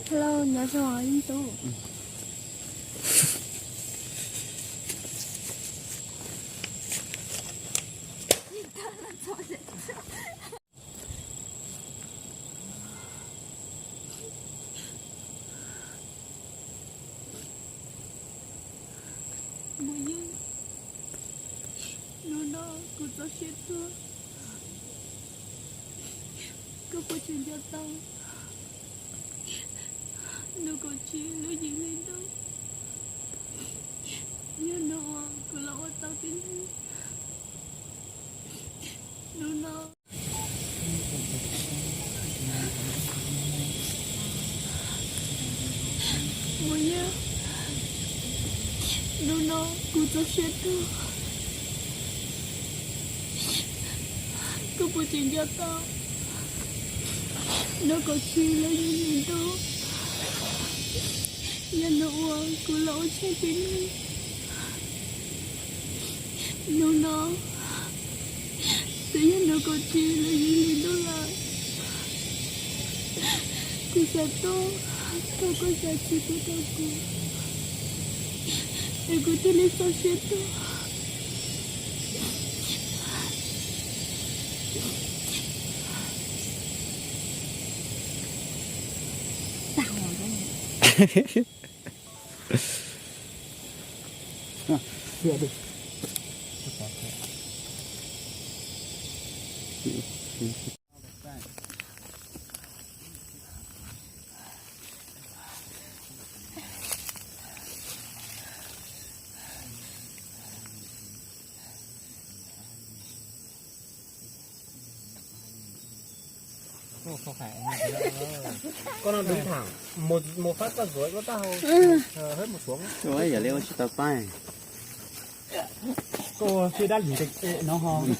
Hello, nyob zoo Yeej Tub. Mus yeej, hnub no kuv txoj sia tuag, koj puas tseem nco tau hnub kaum tsib lub yim hli ntuj, yog hnub uas kuv los ua tau tib neeg. Hnub no Mus yog, hnub no kuv txoj sia tuag, koj puas tseem nco tau hnub kaum tsib lub yim hli ntuj, yog hnub uas kuv los ua tsheb tib neeg. Hnub no twb yog hnub kaum tsib lub yim hli ntuj lawm. Kuv xav tuag, thov koj zam txim pub rau kuv, es kuv thiaj li txaus siab tuag. Koj no dub tham, mus fab koj zuav koj taub hau, hab mus suav. Yam li ua tsis tau paib. Koj ua fij dab lim no ho. Koj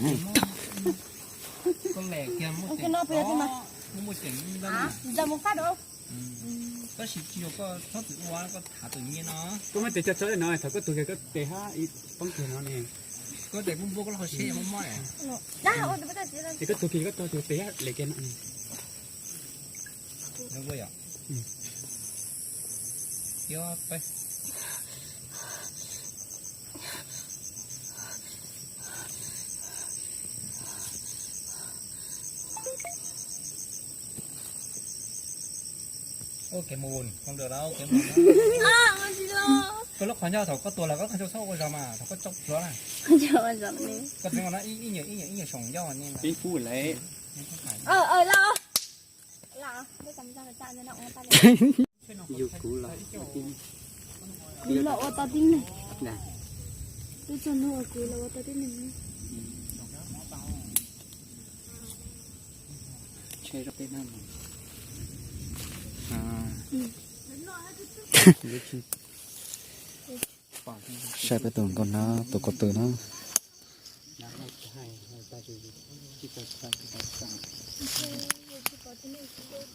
mus fab da. Tab sis tsis yog koj txhob txwm ua, koj tham tus nyiaj no. Koj muab tes tso tso no, thaum koj tuag kiag koj tes hab ib poob kiag no ne. Koj tes kuj npuab koj lub hauv siab mob mob. Es koj tuag kiag koj tuag tus tes hab lem kiag no ne. Ua kev mus, ua kev mus. Koj lub qhov ncauj thaum koj tuag los koj lub qhov ncauj txhob ua zog mas thaum koj tso plhuav na. Koj tseem ua no ib nyuag ib nyuag ib nyuag saum ncauj ne. Ib fub lawm. Yug kuv los, kuv los ua tau tib neeg. Twb txog hnub uas kuv los ua tau tib neeg. Tsheb rau peb hnub no. Saib peb tus nkauj no, tus ko tw no.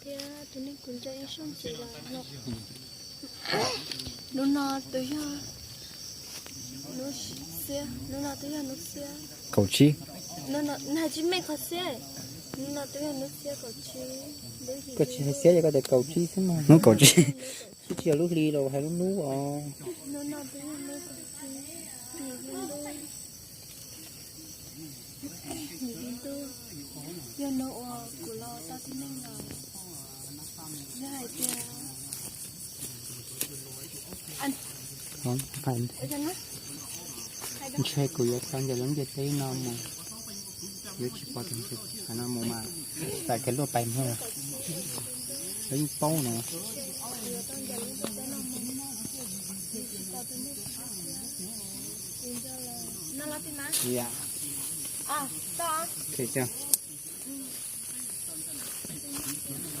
Thiab tus neeg kuv nco ib zaug ntxiv los no. Hnub no twb yog hnub xiab, hnub no twb yog hnub xiab. Kaum tsib. Hnub no nws hais tsis meej qhov xiab. Hnub no twb yog hnub xiab kaum tsib. Koj tsis hais xiab, koj tias kaum tsib xwb mas. Hnub kaum tsib. Twb tsis yog lub hli los hais lub hnub os. Hnub no twb yog hnub kaum tsib, hnub ntuj, yog hnub uas kuv los tau tib neeg lawm. Yog hais tias ntshe kuv yuav tau ncaws lub ntiaj teb no mus, yuav tsis pom tus ntshe qhov no mus mas, txawm kev luaj pais mog, lawv yeej paub no.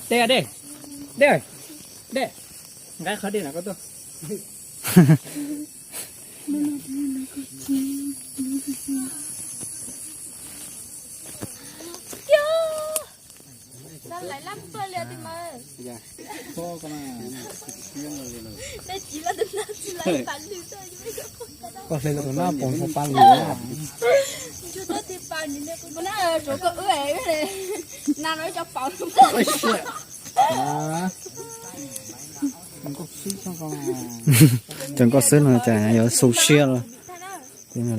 Dej, dej, dej, dej, nqa qhov dej no koj tuaj. Koj hle los tus no pom nrog pab lus. Cov nkauj xwb no cas yuav xu siab lawm.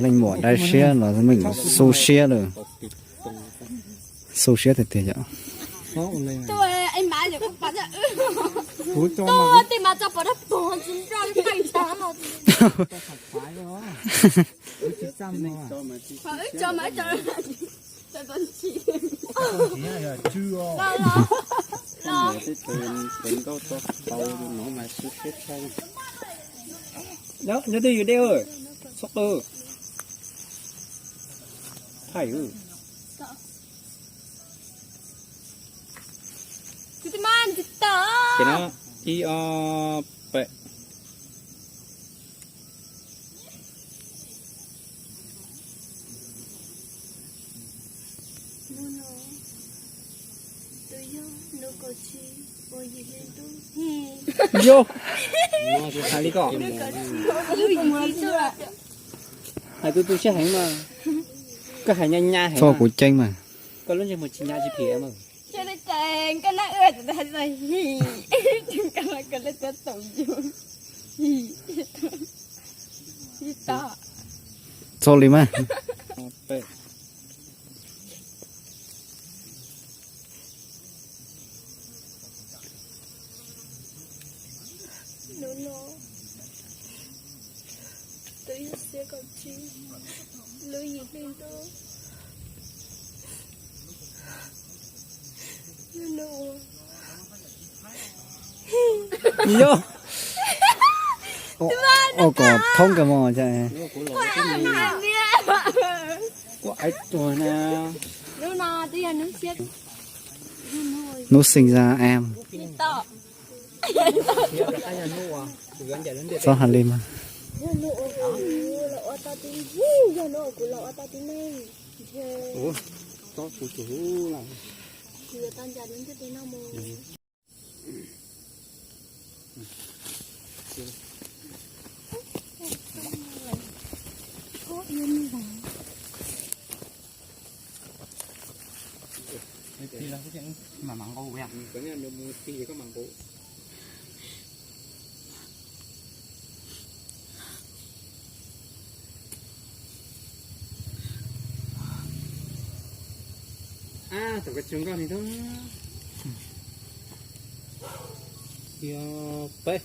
Leej muam dai siab los meem xu siab lawm. Xu siab tiag tiag yom. Nyob twj ywm dej, txhob qw. Thaij. Ces no, ib ob peb. Yog, hais li ko, hais tu tu siab heev mas, koj hais nyab nyab heev, txhob kuv ceeb mas, koj lub ntsej muag tsis nyab tsis phim mas. Txhob li mas. Yog, ua kom thoob kawg mog. Hnub sinh ra em. Txhob hais li mas. Ab, tom koj tsuag nkauj ni tub. Yog peb.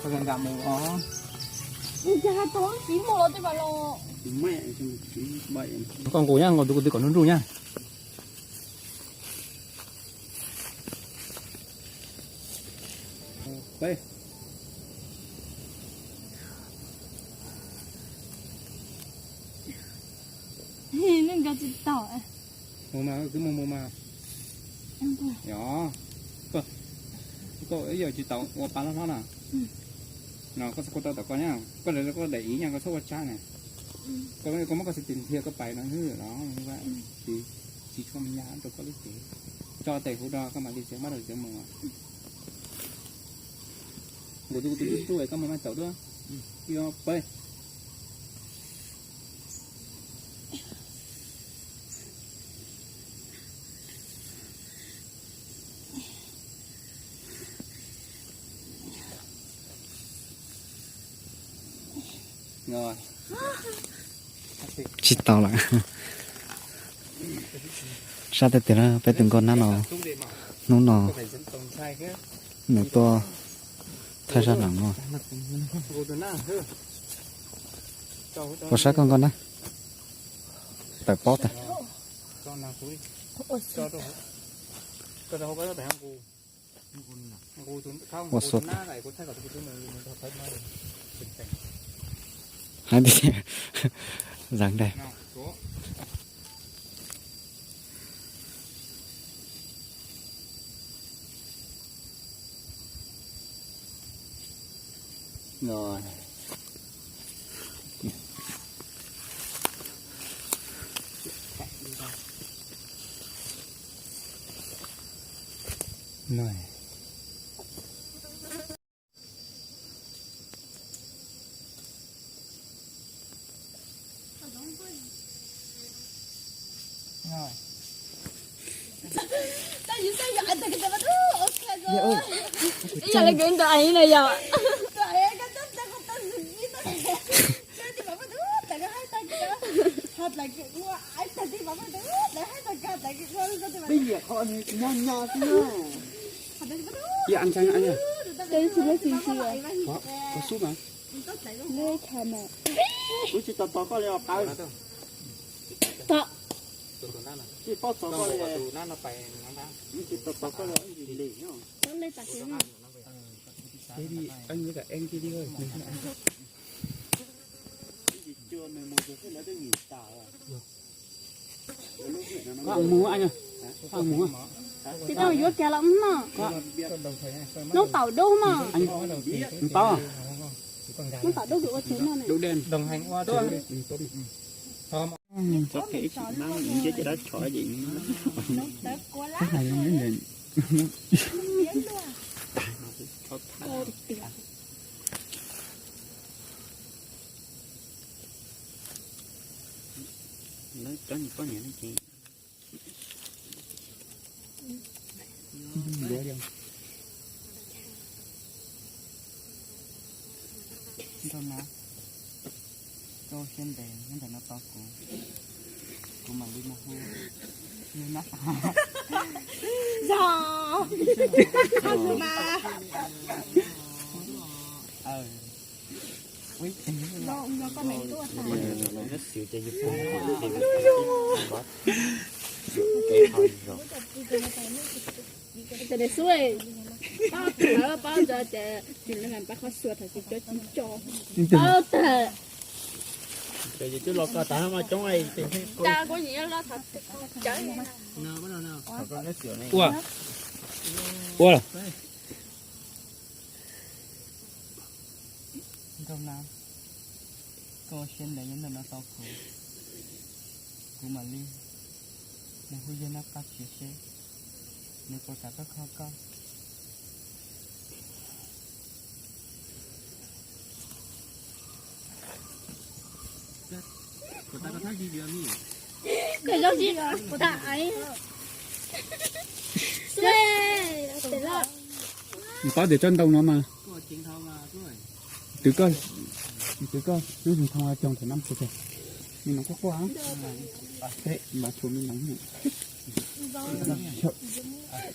Koj nqus nyab, nqus tus ko twb kom nruj nruj nyab. Mus mas, kwv mus mus mas. Yog, koj ib yam tsis tau ua pa hlob hlob na. No koj txhob kua tau tom koj nyab, koj daim ib nyab koj txhob ua tshab na. Koj muab koj xwb tis nthia koj pais no xwb los tsis tshua me nyuam rau koj lub cev. Tso tes huv rau koj mam li txiav mab rau txiav mus. Nqus tus tus tus koj mus mas tau dua. Yog peb. Tsis tau lawm. Sab tiag tiag na, peb tus nkauj nab no, hnub no nws tuaj thaij zaj nam no. Ua sab koj nkauj nab. Tawm pob tag. Ua xua. Hais tias, zang dai. Ib yam li kwv ntawd ai na yom. Peb nyiam qhov nws nyob nyob xwb na. Ib yam ntseeg, ib yam. Koj xub mas. Kuv tsis tos tos koj li os qab. Tsis paub tos koj li. Kuv tsis tos tos koj li. Ces li eeb li kom eeb li li. Koj mus, koj mus. Tsis tau yuav kiag los no. Noob taum dub no. Noob taum dub kuv ua tsev no na. Nrog na, koj siab ntev nyob ntawm no tos kuv, kuv mam li mus hu. Yog na. Yog. Ces nws xub, pab thawv pab ntawd ces tsis nrog pab qhov xua thaum tsis cov tsis co. Pab tag. Ua, ua. Nrog na, koj siab ntev nyob ntawm no tos kuv, kuv mam li mus hu yawg Nab Qab Tsiav seb nws puas kam tuaj kho koj. Koj zoo si tas. Pab tias tsob ntoo no mas, twv koj, twv koj lub hlis thoo coog thaum nab mus txog, me noov quaj quaj, peb npaj tshuav me noov,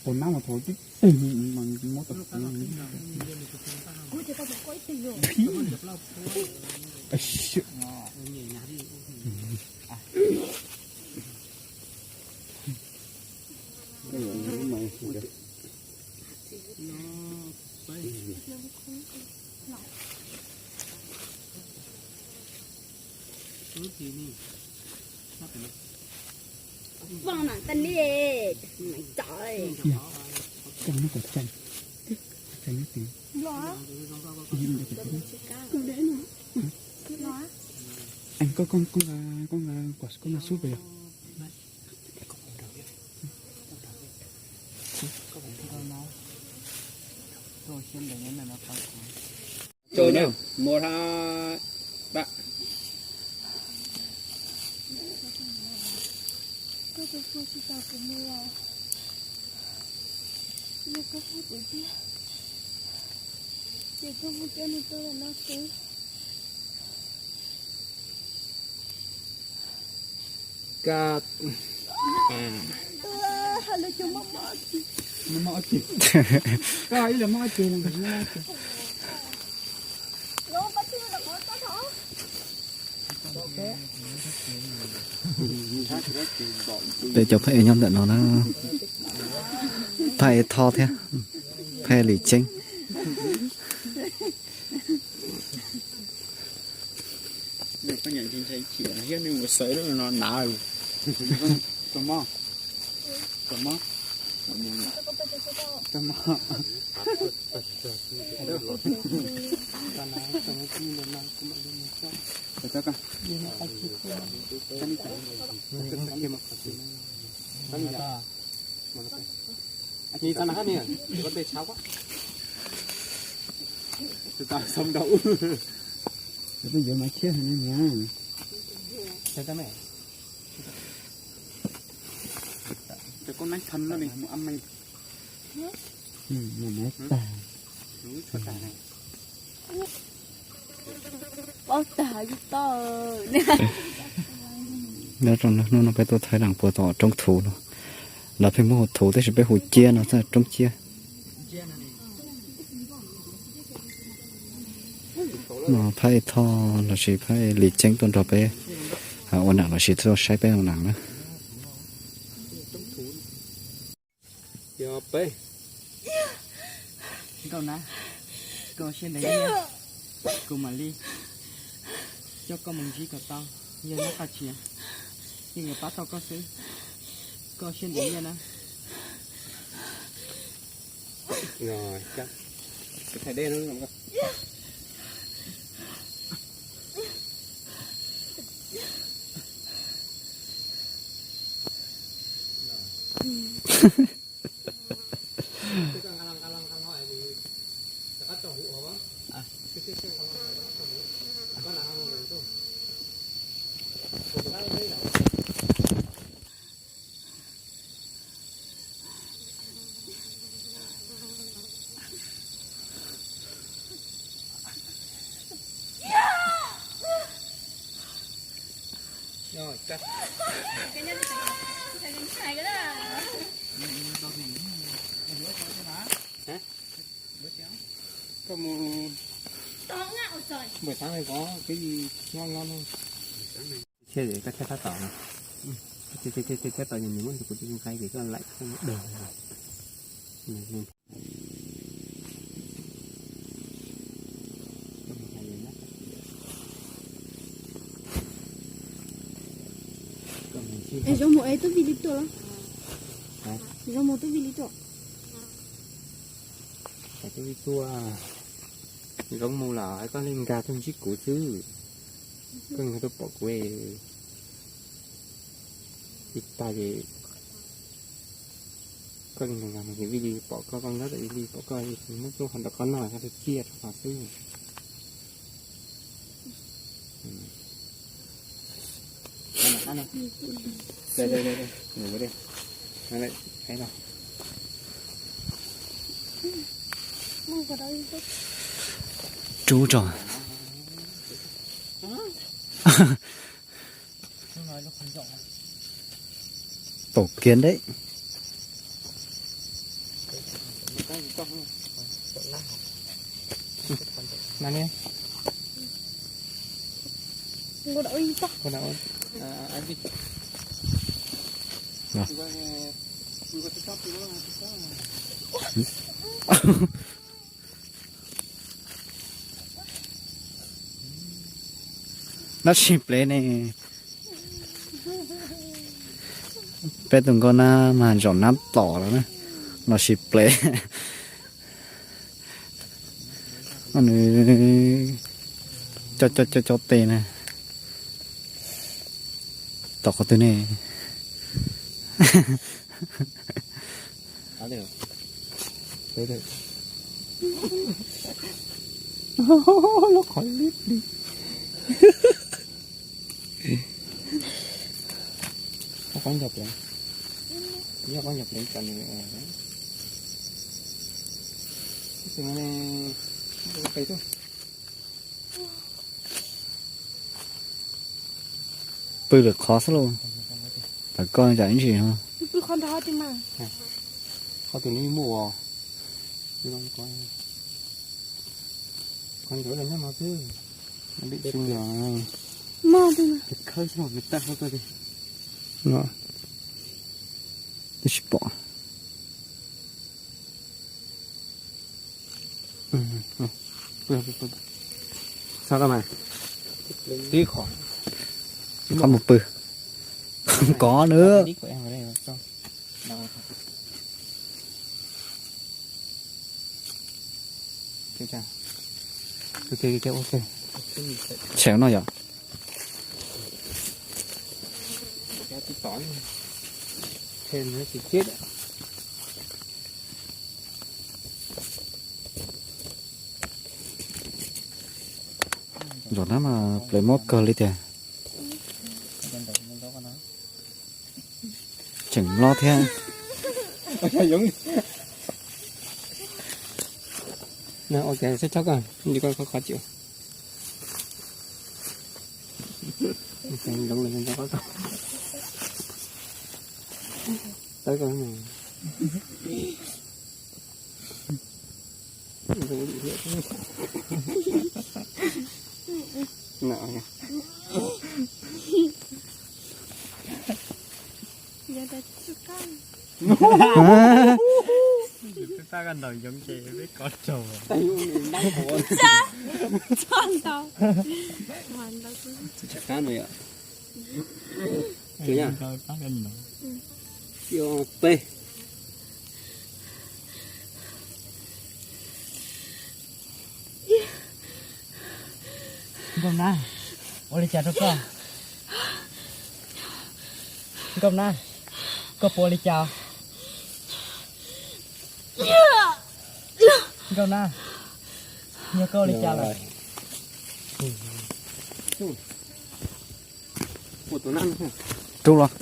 thaum nab los thaum tib teg mas muab tau. Voj nam taj li, koj muab kom tseem, tseem neb tis. Koj, koj, koj nqa, koj nqa xub pem yog. Tso na, muab rab. Koj tus hu tsis tau kuv mus los, yog koj hu kuv tiag, ces koj mus coj nws tuaj lawm no xwb. Koj, koj ib los muab ob ceg no. Peb cov phaj ev nyob ntawm no na, phaj ev Thoj thiab phaj ev Lis Tseeb. Thiab nws mus xaiv lub no na. Ni tau na hab ni, ko tej tshav kuab. Tau xom rau ub. Tau yuav mas tshiab heev na. Koj nab than no ni mus am me. Tag. Nyob rau hnub no peb tuaj thawb leej puag tom roob thuv no, lawv pheej muab hu thuv tab sis peb hu ciab no xwb, roob ciab. No phab ej Thoj lossis phab ej Lis Ceeb tuaj nrog peb ua nam lossis tuaj saib peb ua nam na. Yog peb. Nkauj Nab, koj siab ntev nyiaj, kuv mam li coj koj mus ntsib kom tau. Yog nyob qab tsia, yeej yuav pab tau koj xwb. Koj siab ntev nyiaj na. Koj mus buổi sáng này có cái gì ngon ngon không? Thiab koj thiaj tab tom, thiab tab tom nws muab kuv tus nqaij ces koj laim koj muab dag. Es zoo mus es tub Vij li tuaj los? Zoo mus tub Vij li tuaj? Tub Vij tuaj, zoo mus los koj li nkag tuaj ntsib kuv xwb. Koj nkag tuaj pom kuv li tag ces koj li nkag nkag mus ces Vij li pom koj, koj nyob tom Vij li pom koj, muab lub hauv nram koj noj koj ciaj rau qhov xwb. Rub tso. Pom kiag deb. Nab sis plev ne. Peb tus nkauj nab mas zaum nab tom lawm na, los sis plev. Nws co co co co tes na. Tom qhov twg ne? Lub qhov lib plig. Koj nco pleev, yog koj nco pleev kom nws pw tuaj. Pw lawm qhov xwb lauj. Tam koj yam ib ntsis ho. Qhov twg nws muaj os. Qhov ntawd nyob no xwb. Ib tug khawb xwb, nws tag hauv koj li. Twb tsis pom. Txhob mas, tib qhov, txhob mus pw, kov nws. Tshem no yom. Thêm nữa thì chết. Zaum no mas pleev mob kawg li tiag. Tseem loj thiab. Nkauj Nab, ua li cas rau koj? Nkauj Nab, koj puas ua li cas? Nkauj Nab, yog koj ua li cas lawm? Rub los.